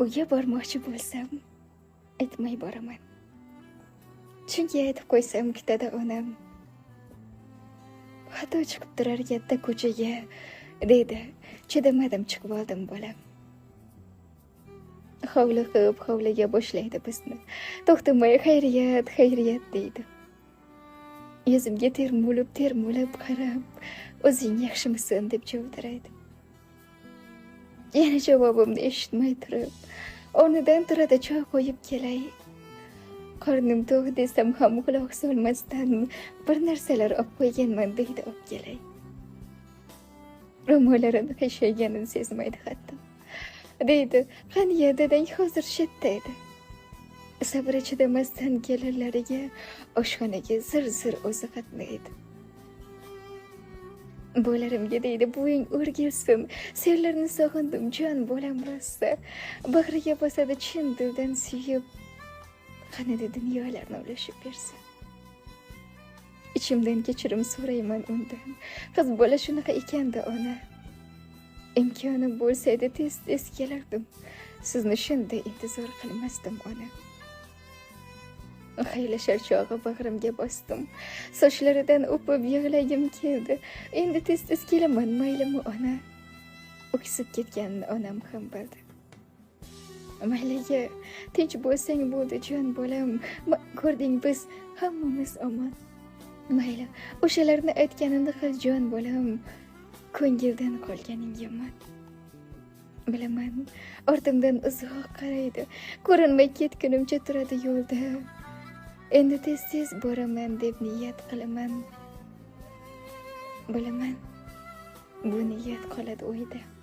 Uyga bormoqchi bo'lsam, aytmay boraman. Chunki aytib qo'ysam, kutadi onam. Xato chiqib turar katta ko'chaga, deydi. Chidamadim, chiqib oldim, bolam. Hovliqib hovliga boshlaydi bizni. To'xtamay "Xayriyat, xayriyat", deydi. Yuzimga termulib termulib qarab, "O'zing yaxshimisan?" deb javdiraydi. Yana javobimni eshitmay turib, o'rnidan turadi, "Choy qo'yib kelay. Qornim to'q", desam ham quloq solmasdan, "Bir narsalar olib qo'yganman", deydi, "olib kelay". Ro'mollarini qiyshayganini sezmaydi hatto. Deydi, "Qani, dadang hozir shetda edi". Sabri chidamasdan kelinlariga oshxonaga zir zir o'zi qatnaydi. Bolalarimga deydi, "Buving o'rgilsin, senlarni sog'indim, jon bolam rosa". Bag'riga bosadi chin dildan suyib, qanida dunyolarni ulashib bersa. Ichimdan kechirim so'rayman undan. Qiz bola shunaqa ekanda, ona. Imkonim bo'lsa edi, tez tez kelardim. Sizni shunday intizor qilmasdim, ona. Xayrlashar chog'i bag'rimga bosdim. Sochlaridan o'pib yig'lagim keldi. "Endi tez tez kelaman, maylimi, ona?" O'ksib ketganini onam ham bildi. "Mayliga, tinch bo'lsang bo'ldi, jon bolam. Ko'rding, biz hammamiz omon. Mayli, o'shalarni aytganini qil, jon bolam. Ko'ngildan qolganing yomon. Bilaman, ortimdan uzoq qaraydi. Ko'rinmay ketgunimcha turadi yo'lda. Endi tez tez boraman deb niyat qilaman. Bilaman, bu niyat qoladi o'yda."